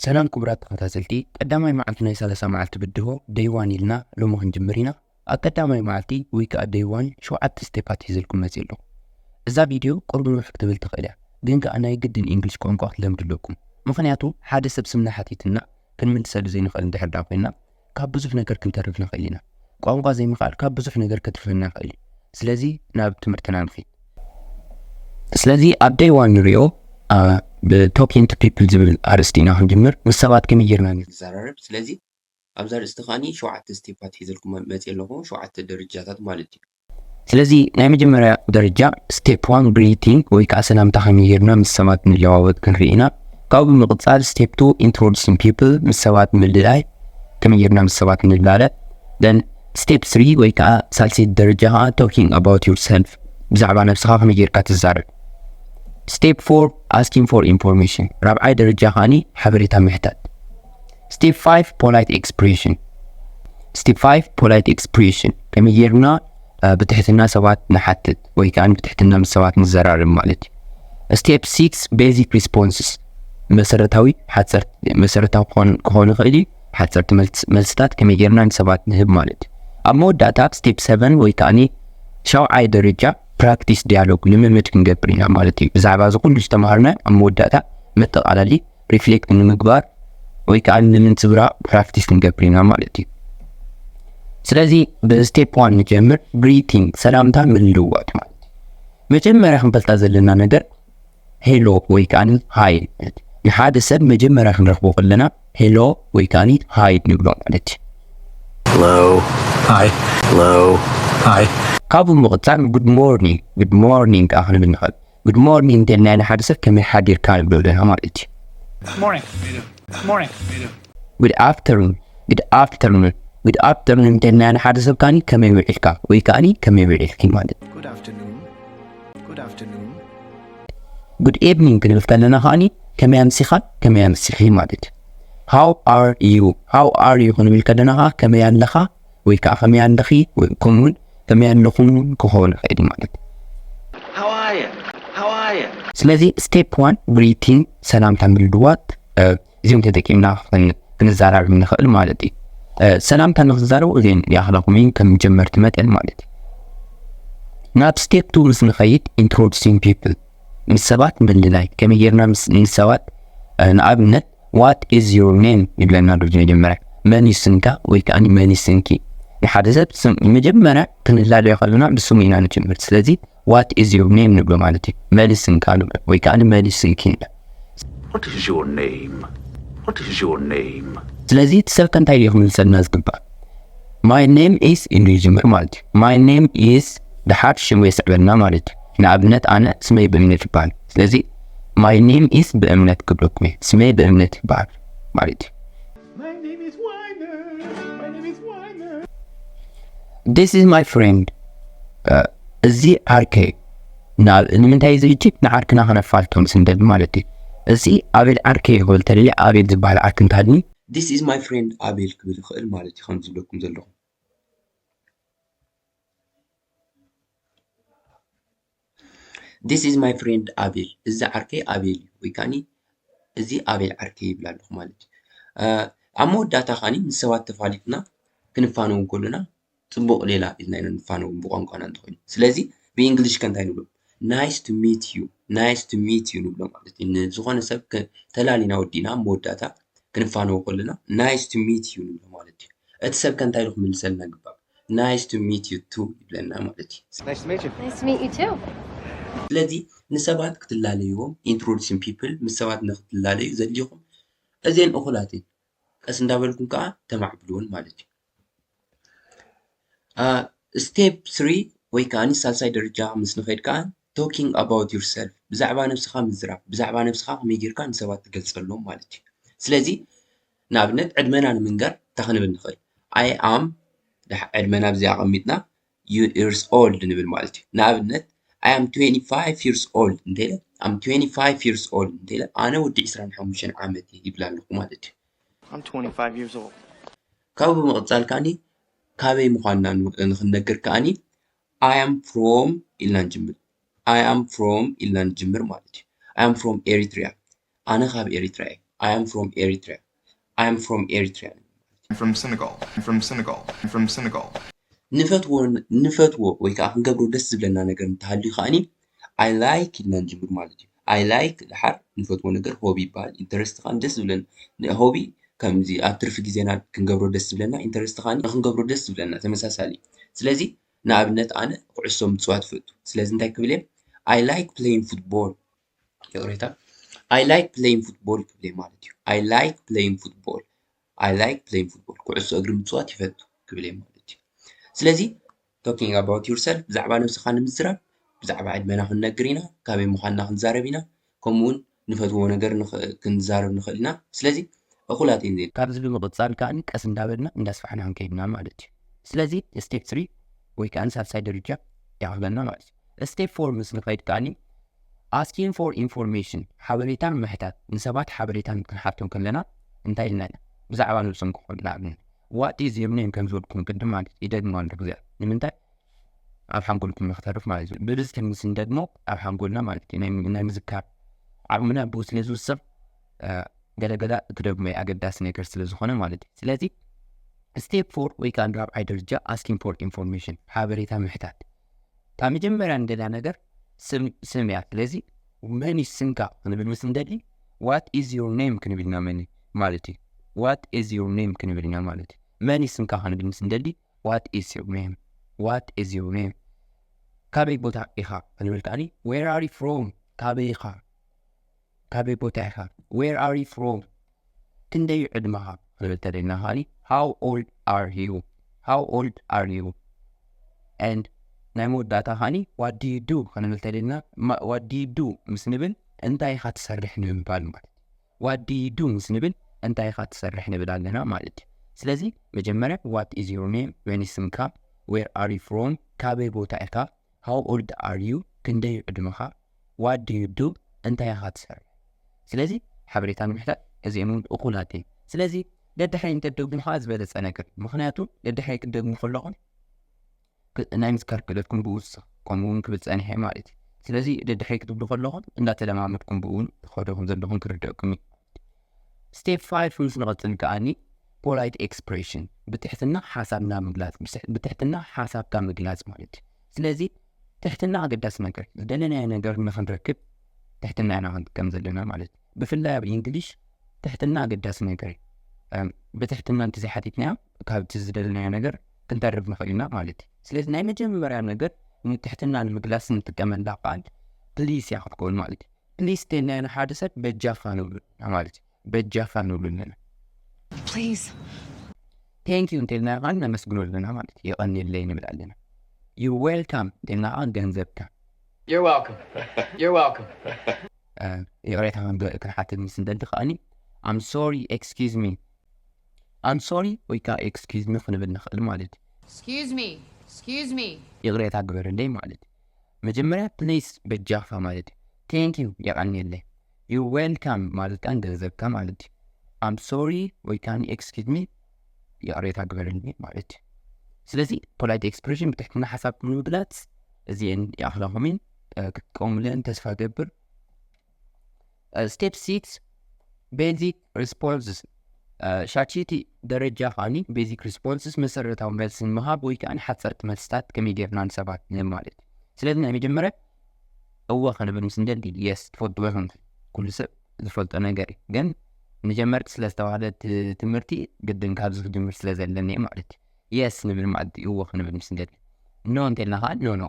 ሰላም ክቡራት ተኸታተልቲ፣ ቀዳማይ መዓልቲ ናይ ሰላሳ መዓልቲ ብድሆ ደይዋን ኢልና ሎሚ ክንጅምር ኢና። ኣብ ቀዳማይ መዓልቲ ወይ ከዓ ደይዋን ሸውዓተ ስቴፓት ሒዘልኩም መፅእ ኣለኹ። እዛ ቪድዮ ቅርብ ንውሕ ክትብል ትኽእል እያ፣ ግን ከዓ ናይ ግድን እንግሊሽ ቋንቋ ክትለምዱ ኣለኩም። ምኽንያቱ ሓደ ሰብ ስምና ሓቲትና ክንምልሰሉ ዘይንኽእል እንድሕር ዳ ኮይና ካብ ብዙሕ ነገር ክንተርፍ ንኽእል ኢና። ቋንቋ ዘይምኽኣል ካብ ብዙሕ ነገር ከትርፈና ይኽእል እዩ። ስለዚ ናብ ትምህርትና ንኺድ። ስለዚ ኣብ ደይዋን ንሪኦ ብቶኪንግ ቱ ፒፕል ዝብል ኣርእስቲ ኢና ክንጅምር። ምስ ሰባት ከመይ ጌርና ንዘራረብ። ስለዚ ኣብዛ ኣርእስቲ ከዓኒ ሸውዓተ ስቴፓት ሒዘልኩም መፅእ ኣለኹ፣ ሸውዓተ ደረጃታት ማለት እዩ። ስለዚ ናይ መጀመርያ ደረጃ ስቴፕ ዋን ግሪቲንግ ወይ ከዓ ሰላምታ ከመይ ጌርና ምስ ሰባት ንለዋወጥ ክንርኢ ኢና። ካብኡ ብምቕፃል ስቴፕ ቱ ኢንትሮዲሲንግ ፒፕል ምስ ሰባት ምልላይ፣ ከመይ ጌርና ምስ ሰባት ንላለ። ን ስቴፕ ስሪ ወይ ከዓ ሳልሰይቲ ደረጃ ከዓ ቶኪንግ ኣባውት ዩር ሰልፍ፣ ብዛዕባ ነብስኻ ከመይ ጌርካ ትዛረብ። ስቴፕ ፎር ኣስኪንግ ፎር ኢንፎርሜሽን፣ ራብዓይ ደረጃ ከዓኒ ሓበሬታ ምሕታት። ስቴፕ ፋይቭ ፖላይት ኤክስፕሬሽን። ስቴፕ ፋይቭ ፖላይት ኤክስፕሬሽን፣ ከመይ ጌርና ብትሕትና ሰባት ንሓትት ወይ ከዓ ብትሕትና ምስ ሰባት ንዘራረብ ማለት እዩ። ስቴፕ ሲክስ ቤዚክ ሪስፖንስስ፣ መሰረታዊ ሓፀርቲ መሰረታዊ ክኾን ክኾን ይኽእል እዩ። ሓፀርቲ መልስታት ከመይ ጌርና ንሰባት ንህብ ማለት እዩ። ኣብ መወዳእታ ስቴፕ ሰቨን ወይ ከዓ ሻውዓይ ደረጃ ፕራክቲስ ዲያሎግ፣ ልምምድ ክንገብር ኢና ማለት እዩ። ብዛዕባ እዚ ኩሉ ዝተምሃርና ኣብ መወዳእታ መጠቓላሊ ሪፍሌክት ንምግባር ወይ ከዓ ንምንፅብራቕ ፕራክቲስ ክንገብር ኢና ማለት እዩ። ስለዚ ብስቴፕ ዋን ንጀምር። ግሪቲንግ፣ ሰላምታ ምልውዋጥ ማለት እዩ። መጀመርያ ክንፈልጣ ዘለና ነገር ሄሎ ወይ ከዓ ሃይ። ንሓደ ሰብ መጀመርያ ክንረኽቦ ከለና ሄሎ ወይ ከዓ ሃይ ንብሎ ማለት እዩ። Hello. Hi. Hello. Hi. ካብኡ ብምቕፃል ጉድ ሞርኒንግ፣ ጉድ ሞርኒንግ ከዓ ክንብል ንኽእል። ጉድ ሞርኒንግ እንተልና ንሓደ ሰብ ከመይ ሓዲርካ ንብሎ ኣለና ማለት እዩ። Morning. Morning. ጉድ ኣፍተርኑን፣ ጉድ ኣፍተርኑን፣ ጉድ ኣፍተርኑን እንተልና ንሓደ ሰብ ከዓኒ ከመይ ውዒልካ ወይ ከዓኒ ከመይ ውዒልኪ ማለት እዩ። Good afternoon. Good afternoon. ጉድ ኢቭኒንግ ክንብል ከለና ከዓኒ ከመይ ኣምሲኻ፣ ከመይ ኣምሲኺ ማለት እዩ። ሃው ኣር ዩ፣ ሃው ኣር ዩ ክንብል ከለና ከዓ ከመይ ኣለኻ ወይ ከዓ ከመይ ኣለኺ ወይ ከምኡውን ከመይ ኣለኹም ክኸውን ይኽእል እዩ ማለት እዩ። How are you? How are you? ስለዚ ስቴፕ ዋን ግሪቲንግ፣ ሰላምታ ምልውዋጥ፣ እ፣ እዚኦም ተጠቂምና ክን- ክንዘራረብ ንኽእል ማለት እዩ። እ፣ ሰላምታ ንክዛረቡ እዚኦም ይኣኽለኹም እዮም ከም ጀመርቲ መጠን ማለት እዩ። ናብ ስቴፕ ቱ ምስ ንኸይድ ኢንትሮዲሲንግ ፒፕል፣ ምስ ሰባት ምልላይ፣ ከመይ ጌርና ምስ ምስ ሰባት እ፣ ንኣብነት ዋት ኢዝ ዩር ኔም ይብለና ኣሎ መጀመርያ። መን እዩ ስምካ ወይ ከዓ መን እዩ ስምኪ? ንሓደ ሰብ ስም መጀመርያ ክንላለዮ ከለና ብስሙ ኢና ንጅምር። ስለዚ ዋት ኢዝ ዩር ኔም ንብሎ ማለት እዩ። መን እዩ ስምካ ንብሎ ወይ ከዓ መን እዩ ስምኪ ንብሎ። What is your name? What is your name? ስለዚ እቲ ሰብ ከ እንታይ እዩ ክምልሰልና ዝግባእ? ማይ ኔም ኢዝ ኢሉ ይጅምር ማለት እዩ። ማይ ኔም ኢዝ፣ ደሓር ሽሙ የስዕበልና ማለት እዩ። ንኣብነት ኣነ ስመይ ብእምነት ይበሃል። ስለዚ ማይ ኔም ኢዝ ብእምነት ክብለኩም እየ። ስመይ ብእምነት ይበሃል ማለት እዩ። My name is Weiner. My name is Weiner. This is my friend. እዚ ዓርከይ። ንኣብ- ንምንታይ እዚ ሕጂ ንዓርክና ከነፋልጦ ምስ እንደሊ ማለት እዩ። እዚ ኣቤል ዓርከይ ክብል ተደልየ ኣቤል ዝበሃል ዓርኪ እንተሃልኒ፣ this is my friend ኣቤል ክብል ይኽእል ማለት እዩ። ከም ዝብለኩም ዘለኹ this is my friend ኣቤል፣ እዚ ዓርከይ ኣቤል እዩ ወይ ከዓኒ እዚ ኣቤል ዓርከይ ይብል ኣለኹ ማለት እዩ። እ፣ ኣብ መወዳእታ ከዓኒ ምስ ሰባት ተፋሊጥና ክንፋነው እንከለና ፅቡቕ ሌላ ኢልና ኢና ንፋነው ብቋንቋና እንተኾይኑ። ስለዚ ብእንግሊሽ ከ እንታይ ንብሎ? Nice to meet you፣ nice to meet you ንብሎ ማለት እዩ። ንዝኾነ ሰብ ከ- ተላሊና ወዲእና ኣብ መወዳእታ ክንፋነው ከለና nice to meet you ንብሎ ማለት እዩ። እቲ ሰብ ከ እንታይ ኢሉ ክምልሰልና ግባእ? Nice to meet you too ይብለና ማለት እዩ። Nice to meet you. Nice to meet you too. ስለዚ ንሰባት ክትላለይዎም፣ ኢንትሮዲሲንግ ፒፕል፣ ምስ ሰባት ንክትላለዩ ዘድልይኹም እዚአን እኹላት እየን። ቀስ እንዳበልኩም ከዓ ተማዕብልዎን ማለት እዩ። ስቴፕ ስሪ ወይ ከዓ ሳልሳይ ደረጃ ምስ ንኸይድ ከዓ talking about yourself፣ ብዛዕባ ነብስኻ ምዝራብ፣ ብዛዕባ ነብስኻ ከመይ ጌርካ ንሰባት ትገልጸሎም ማለት እዩ። ስለዚ ንኣብነት ዕድመና ንምንጋር እንታይ ክንብል ንኽእል? I am፣ ዕድመና ኣብዚ ኣቐሚጥና፣ years old ንብል ማለት እዩ። ንኣብነት I am twenty five years old እንተኢለ፣ I'm twenty five years old እንተኢለ፣ ኣነ ወዲ ዕስራን ሓሙሽተን ዓመት እየ ይብል ኣለኹ ማለት እዩ። I'm twenty-five years old. ካብኡ ብምቕጻል ከዓኒ ካበይ ምዃንና ን- ንኽንነግር ከዓኒ I am from ኢልና ንጅምር። I am from ኢልና ንጅምር ማለት እዩ። I am from Eritrea፣ ኣነ ካብ ኤሪትራ እየ። I am from Eritrea. I am from Eritrea። I'm from Senegal. I'm from Senegal. I'm from Senegal. ንፈትዎ ንፈትዎ ወይ ከዓ ክንገብሮ ደስ ዝብለና ነገር እንተሃልዩ ከዓኒ I like ኢልና ንጅምር ማለት እዩ። I like ድሓር ንፈትዎ ነገር ሆቢ ይበሃል። ኢንተረስት ከዓ ደስ ዝብለና ሆቢ ከምዚ ኣብ ትርፊ ግዜና ክንገብሮ ደስ ዝብለና ኢንተረስት ከዓ ክንገብሮ ደስ ዝብለና ተመሳሳሊ። ስለዚ ንኣብነት ኣነ ኩዕሶ ምፅዋት ይፈቱ። ስለዚ እንታይ ክብል እየ? I like playing football። ይቕሬታ I like playing football ክብል እየ ማለት እዩ። I like playing football። I like playing football። ኩዕሶ እግሪ ምፅዋት ይፈቱ ክብል እየ ማለት እዩ። ስለዚ talking about yourself ብዛዕባ ነብስኻ ንምዝራብ ብዛዕባ ዕድመና ክንነግር ኢና፣ ካበይ ምዃንና ክንዛረብ ኢና፣ ከምኡውን ንፈትዎ ነገር ክንዛረብ ንኽእል ኢና። ስለዚ እኹላት ኢና። ካብዚ ብምቕፃል ከዓ ቀስ እንዳበልና እንዳስፋሕና ክንከይድና ማለት እዩ። ስለዚ step three ወይ ከዓ ሳልሳይ ደረጃ ይኣኽለና ማለት እዩ። Step four ምስ ንኸይድ ከዓ asking for information ሓበሬታ ምሕታት፣ ንሰባት ሓበሬታ ክንሓቶም ከለና እንታይ ኢልና ኢና? ብዛዕባ ነብሶም ክኾን ንኣብነት what is your name ከም ዝበልኩም ቅድም ማለት ይደግሞ ኣሎ ግዜ ንምንታይ ኣብ ሓንጎልኩም ንክተርፍ ማለት እዩ። ብብዝሒ ምስ እንደግሞ ኣብ ሓንጎልና ማለት እዩ ናይ ምዝካር ዓቕምና ብኡ ስለ ዝውስኽ ገለገላ ክደግሞ ኣገዳሲ ነገር ስለ ዝኾነ ማለት እዩ። ስለዚ step four ወይ ከዓ ራብዓይ ደረጃ asking for information ሓበሬታ ምሕታት። እታ መጀመርያ እንደላ ነገር ስም እያ። ስለዚ መን እዩ ስምካ ክንብል ምስ እንደሊ what is your name ክንብል ኢና መን ማለት እዩ። What is your name ክንብል ኢና ማለት እዩ። መን እዩ ስምካ ክንብል ምስ እንደሊ what is your name? What is your name? ካበይ ቦታ ኢኻ ክንብል ከዓኒ where are you from? ካበይ ኢኻ? ካበይ ቦታ ኢኻ? Where are you from? ክንደይ ዕድመኻ ክንብል ተደልና ከዓኒ how old are you? How old are you? And ናይ መወዳእታ ከዓኒ what do you do ክንብል ተደልና what do you do ምስ ንብል እንታይ ኢኻ ትሰርሕ ንምባል ማለት what do you do ምስ ንብል እንታይ ኢኻ ትሰርሕ ንብል ኣለና ማለት እዩ። ስለዚ መጀመርያ what is your name? መን ስምካ? Where are you from? ካበይ ቦታ ኢኻ? How old are you? ክንደይ ዕድመኻ? What do you do? እንታይ ኢኻ ትሰርሕ? ስለዚ ሓበሬታ ንምሕታት እዚኦም እውን እኹላት እዮም። ስለዚ ደድሕሪ እንተደግሞ ከዓ ዝበለፀ ነገር ምክንያቱ ደድሕሪ ክትደግሙ ከለኹም ናይ ምዝካር ክእለትኩም ብኡ ከምኡ እውን ክብል ፀኒሐ ማለት እዩ። ስለዚ ደድሕሪ ክትብሉ ከለኹም እንዳተለማመድኩም ብኡ እውን ትኸዱ ከም ዘለኹም ክርደእኩም እዩ። Step five ምስ ንቐፅል ከዓኒ polite expression ብትሕትና ሓሳብና ምግላፅ ብትሕትና ሓሳብካ ምግላፅ ማለት እዩ። ስለዚ ትሕትና ኣገዳሲ ነገር ዝደለናዮ ነገር ንክንረክብ ትሕትና ኢና ክንጥቀም ዘለና ማለት እዩ። ብፍላይ ኣብ እንግሊሽ ትሕትና ኣገዳሲ ነገር እዩ። ብትሕትና እንተዘይሓቲትናዮ ካብቲ ዝደለናዮ ነገር ክንተርፍ ንኽእል ኢና ማለት እዩ። ስለዚ ናይ መጀመርያ ነገር ንትሕትና ንምግላፅ ንጥቀመላ ቃል ፕሊስ እያ ክትከውን ማለት እዩ። ፕሊስ እንተልናዮ ንሓደ ሰብ በጃኻ ንብሉ ማለት እዩ። በጃኻ ንብሉ ኣለና። Please. Thank you እንተልናዮ ከዓ ነመስግኖ ኣለና ማለት እዩ። የቐንየለይ ንብል ኣለና። You're welcome እንተልናዮ ከዓ ገንዘብካ You're welcome. You're welcome. ይቕሬታ ክንሓትት ምስ እንደሊ ከዓኒ I'm sorry, excuse me። I'm sorry ወይ ከዓ excuse me ክንብል ንኽእል ማለት እዩ። Excuse me. Excuse me. ይቕሬታ ግበርለይ ማለት እዩ። መጀመርያ ፕሊስ በጃኻ ማለት እዩ። Thank you የቐንየለይ። You're welcome ማለት ከዓ ገንዘብካ ማለት እዩ። I'm sorry ወይ ከዓ excuse me ይቕሬታ ግበርለይ ማለት እዩ። ስለዚ polite expression ብትሕትና ሓሳብ ንምግላፅ እዚአን ይኣኽላኹም እየን። ክትጥቀሙለን ተስፋ ገብር። Step six basic responses። ሻቺቲ ደረጃ ከዓኒ basic responses መሰረታዊ መልሲ ንምሃብ ወይ ከዓ ሓፀርቲ መልስታት ከመይ ጌርና ንሰባት ንህብ ማለት እዩ። ስለዚ ናይ መጀመርያ እወ ክንብል ምስ እንደሊ የስ ትፈልጥዎ ኢኹም። ኩሉ ሰብ ዝፈልጦ ነገር እዩ። ግን ንጀመርቲ ስለ ዝተባህለ እቲ ትምህርቲ ግድን ካብዚ ክጅምር ስለ ዘለኒ ማለት እዩ። የስ ንብል ማለት እዩ እወ ክንብል ምስ እንደሊ። ኖ እንተልና ከዓ ኖ ኖ።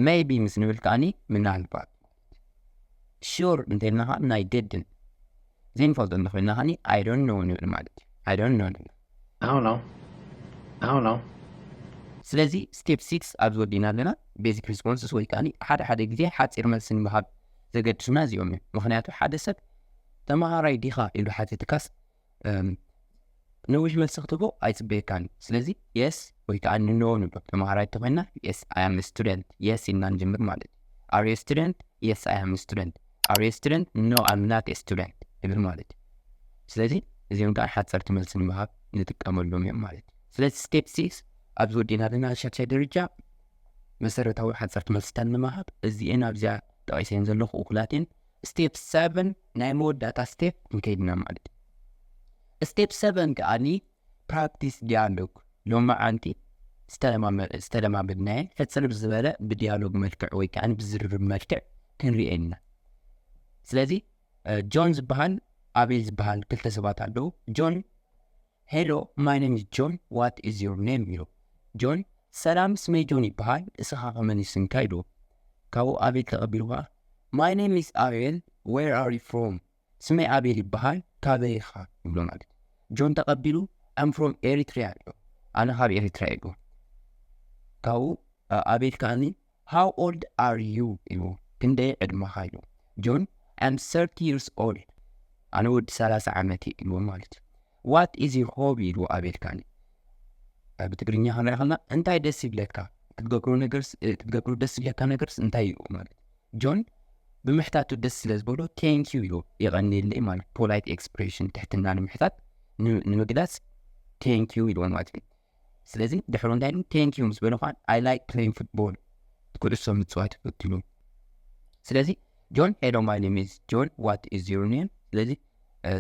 ሜይቢ ምስ ንብል ከዓኒ ምናልባት። ሹር እንተልና ከዓ ናይ ግድን ዘይንፈልጦ እንተኮይንና ከዓኒ I don't know ንብል ማለት እዩ። I don't know ንብል። I don't know. I don't know. ስለዚ step six ኣብዚ ወዲእና ኣለና። Basic responses ወይ ከዓ ሓደ ሓደ ግዜ ሓፂር መልሲ ንምሃብ ዘገድሱና እዚኦም እዮም። ምክንያቱ ሓደ ሰብ ተመሃራይ ዲኻ ኢሉ ሓቲትካስ ነዊሕ መልሲ ክትቦ ኣይፅበየካን። ስለዚ የስ ወይ ከዓ ኖ ንብሎ። ተመሃራይ እንተኮይንና yes I am student፣ የስ ኢልና ንጅምር ማለት እዩ። Are you student? Yes I am student። Are you student? No I'm not student ንብል ማለት እዩ። ስለዚ እዚኦም ከዓ ሓፀርቲ መልሲ ንምሃብ ንጥቀመሎም እዮም ማለት እዩ። ስለዚ step six ኣብዚ ወዲእና ኣለና። ሻድሻይ ደረጃ መሰረታዊ ሓፀርቲ መልስታት ንምሃብ እዚኤን ኣብዚኣ ጠቂሰን ዘለኹ እኩላት እየን። step seven ናይ መወዳእታ step ክንከይድና ማለት እዩ። step seven ከኣኒ practice dialogue ሎማዓንቲ ዝተለማመ- ዝተለማመድናየን ሕፅር ዝበለ ብዲያሎግ መልክዕ ወይ ከዓ ብዝርርብ መልክዕ ክንሪኤን ኢና። ስለዚ ጆን ዝበሃል ኣቤል ዝበሃል ክልተ ሰባት ኣለዉ። ጆን hello, my name is John, what is your name? ኢሉ። ጆን ሰላም፣ ስመይ ጆን ይበሃል፣ እስኻ ከመን እዩ ስምካ? ኢሉ። ካብኡ ኣቤል ተቐቢሉ ከዓ my name is ኣቤል, where are you from? ስመይ ኣቤል ይበሃል፣ ካበይ ኢኻ? ይብሎ ማለት እዩ። ጆን ተቐቢሉ I'm from Eritrea ኢሉ። ኣነ ካብ ኤሪትራ ኢሉ። ካብኡ ኣቤል ከዓኒ how old are you? ኢሉ። ክንደይ ዕድመኻ? ኢሉ። ጆን I'm thirty years old, ኣነ ወዲ ሰላሳ ዓመት እየ ኢሉ ማለት እዩ። What is your hobby? ኢሉ ኣቤል ከዓኒ። ብትግርኛ ክንሪኣ ከለና እንታይ ደስ ይብለካ? ክትገብሮ ነገርስ ክትገብሮ ደስ ይብለካ ነገርስ እንታይ እዩ ማለት እዩ። ጆን ብምሕታቱ ደስ ስለ ዝበሎ thank you ኢሉ። የቐንየለይ ማለት polite expression ትሕትና ንምሕታት ንምግላፅ thank you ኢሉ ማለት እዩ። ስለዚ ድሕሩ እንታይ ኢሉ thank you ምስ በለ ከዓ I like playing football, ኩዕሶ ምፅዋት ይፈቱ ኢሉ። ስለዚ ጆን hello, my name is John, what is your name? ስለዚ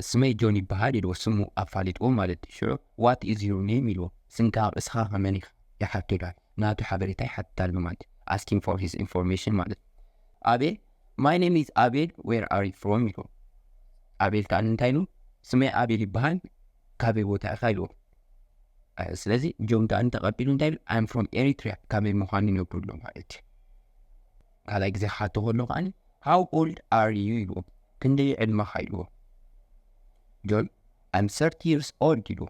ስመይ ጆን ይበሃል ኢልዎ፣ ስሙ ኣፋሊጥዎ ማለት እዩ። ሽዑ what is your name ኢልዎ፣ ስምካ እስኻ ከመን ኢኻ ይሓትት ኣሎ፣ ናቱ ሓበሬታ ይሓትት ኣሎ ማለት እዩ። Asking for his information ማለት እዩ። ኣቤል my name is ኣቤል, where are you from? ኢልዎ። ኣቤል ከዓ እንታይ ኢሉ ስመይ ኣቤል ይበሃል፣ ካበይ ቦታ ኢኻ? ኢልዎ። ስለዚ ጆን ከዓ እንተቐቢሉ እንታይ ኢሉ I'm from Eritrea, ካበይ ምዃኑ ይነግሩ ኣሎ ማለት እዩ። ካልኣይ ግዜ ክሓቶ ከሎ ከዓ how old are you? ኢልዎ። ክንደይ ዕድመኻ? ኢልዎ። ጆን I'm thirty years old ኢልዎ።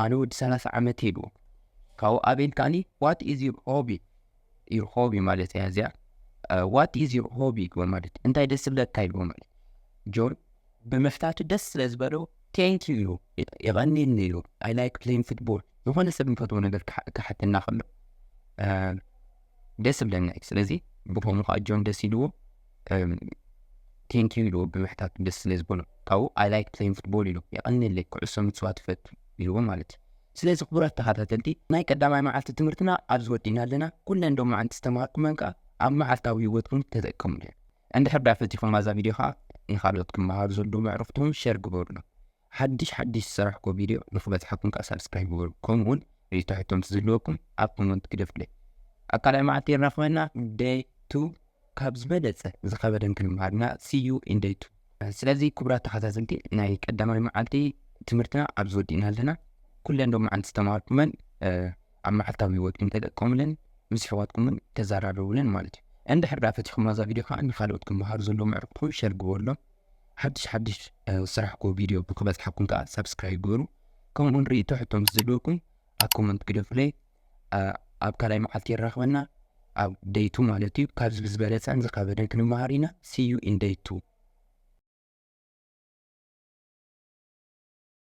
ኣነ ወዲ ሰላሳ ዓመት ኢልዎ። ካብኡ ኣቤል ከዓ what is your hobby? Your hobby ማለት እያ እዚኣ። What is your hobby? ኢልዎ ማለት እንታይ ደስ ይብለካ? ኢልዎ ማለት ጆን ብምሕታቱ ደስ ስለ ዝበሎ thank you ኢሉ። የቐንየኒ ኢሉ። I like playing football፣ ዝኾነ ሰብ ንፈትዎ ነገር ክሓተና ከሎ ደስ ይብለና እዩ። ስለዚ ብኸምኡ ከዓ ጆን ደስ ኢልዎ thank you ኢልዎ ብምሕታቱ ደስ ስለ ዝበሎ። ካብኡ I like playing football ኢሉ። የቐንየለይ፣ ኩዕሶ ምፅዋት ይፈቱ ኢልዎ ማለት እዩ። ስለዚ ክቡራት ተኸታተልቲ ናይ ቀዳማይ መዓልቲ ትምህርትና ኣብዚ ወዲእና ኣለና። ኩለን ሎማዓንቲ ዝተምሃርኩመን ከዓ ኣብ መዓልታዊ ህይወትኩም ተጠቀሙለን። እንድሕር ዳ ፈቲኹም ማዛ ቪድዮ ከዓ ንኻልኦት ክመሃሩ ዘለዉ ኣዕሩኽትኩም share ግበሩሎም። ሓድሽ ሓድሽ ዝሰራሕኮ ቪድዮ ንክበፅሓኩም ከዓ subscribe ግበሩ። ከምኡ እውን ርእይቶ ሕቶም ዝህልወኩም ኣብ comment ግደፉለይ። ኣብ ካልኣይ መዓልቲ ይራኸበና። Day two ካብ ዝበለፀ ዝኸበደን ክንመሃር ኢና። See you in day two። ስለዚ ክቡራት ተኸታተልቲ ናይ ቀዳማይ መዓልቲ ትምህርትና ኣብዚ ወዲእና ኣለና። ኩለን ሎማዓንቲ ዝተምሃርኩመን ኣብ መዓልታዊ ህይወትኩም ተጠቀሙለን፣ ምስ ኣሕዋትኩምን ተዘራረቡለን ማለት እዩ። እንድሕር ዳ ፈቲኹም ማዛ ቪድዮ ከዓ ንኻልኦት ክመሃሩ ዘለዎም ኣዕሩኽትኩም share ግበሩሎም። ሓድሽ ሓድሽ ዝሰራሕኩዎ ቪድዮ ክበፅሓኩም ከዓ subscribe ግበሩ። ከምኡውን ርእይቶ ሕቶም ዝህልወኩም ኣብ comment ግደፉለይ። ኣብ ካልኣይ መዓልቲ ይራኸበና፣ ኣብ day two ማለት እዩ። ካብዚ ብዝበለፀን ዝኸበደን ክንመሃር ኢና። See you in day two።